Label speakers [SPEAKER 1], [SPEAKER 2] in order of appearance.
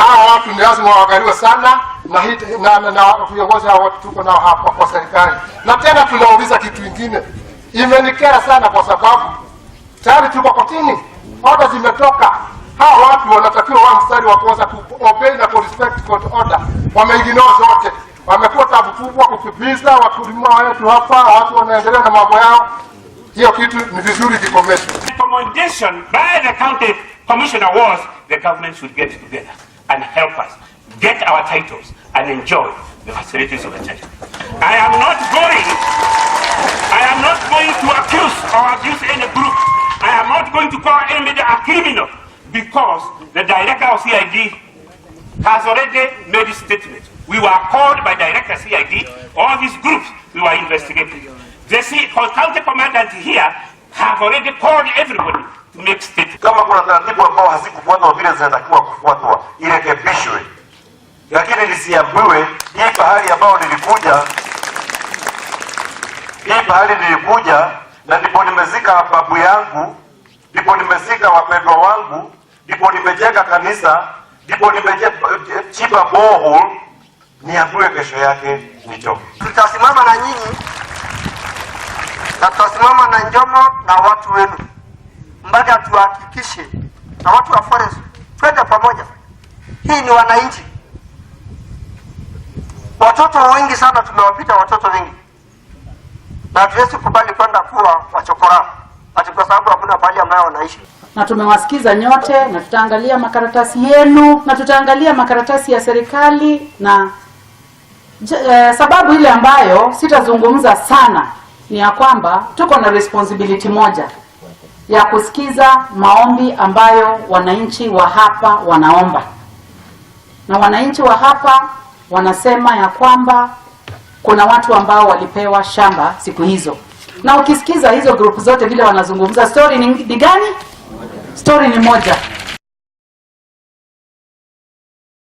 [SPEAKER 1] Hawa watu ni lazima waangaliwe sana na, na viongozi hao wote tuko nao hapa kwa serikali. Na tena tunauliza kitu ingine, imenikera sana kwa sababu tayari tuko kotini, order zimetoka. Hawa watu wanatakiwa wa mstari wa kwanza ku obey na ku respect court order, wameignore zote. Wamekuwa tabu kubwa kukimbiza wakulima wetu hapa, watu wanaendelea na mambo yao. Hiyo kitu ni vizuri kikomeshwe.
[SPEAKER 2] Recommendation by the county commissioner was the government should get together and help us get our titles and enjoy the facilities of the church. I am not going to accuse or abuse any group. I am not going to call anybody a criminal because the director of CID has already made a statement. We were called by director CID, all these groups we were investigating. The county commandant here have already called everybody to make statements.
[SPEAKER 3] Kama kuna taratibu ambao hazikufuatwa vile zinatakiwa kufuatwa, irekebishwe, lakini nisiambiwe hii pahali ambao nilikuja, hii pahali nilikuja na ndipo nimezika babu yangu, ndipo nimezika wapendwa wangu, ndipo nimejenga kanisa, ndipo nimechimba borehole, niambiwe kesho yake nitoke.
[SPEAKER 4] Tutasimama na nyinyi na tutasimama na Njomo na watu wenu mpaka tuhakikishe na watu wa forest twende pamoja. Hii ni wananchi, watoto wengi sana tumewapita watoto wengi, na hatuwezi kubali kwenda kuwa wachokora ati kwa sababu hakuna pahali ambayo wanaishi.
[SPEAKER 5] Na tumewasikiza nyote na tutaangalia makaratasi yenu na tutaangalia makaratasi ya serikali na sababu ile ambayo sitazungumza sana ni ya kwamba tuko na responsibility moja ya kusikiza maombi ambayo wananchi wa hapa wanaomba, na wananchi wa hapa wanasema ya kwamba kuna watu ambao walipewa shamba siku hizo, na ukisikiza hizo group zote vile wanazungumza, story ni gani? Story ni moja.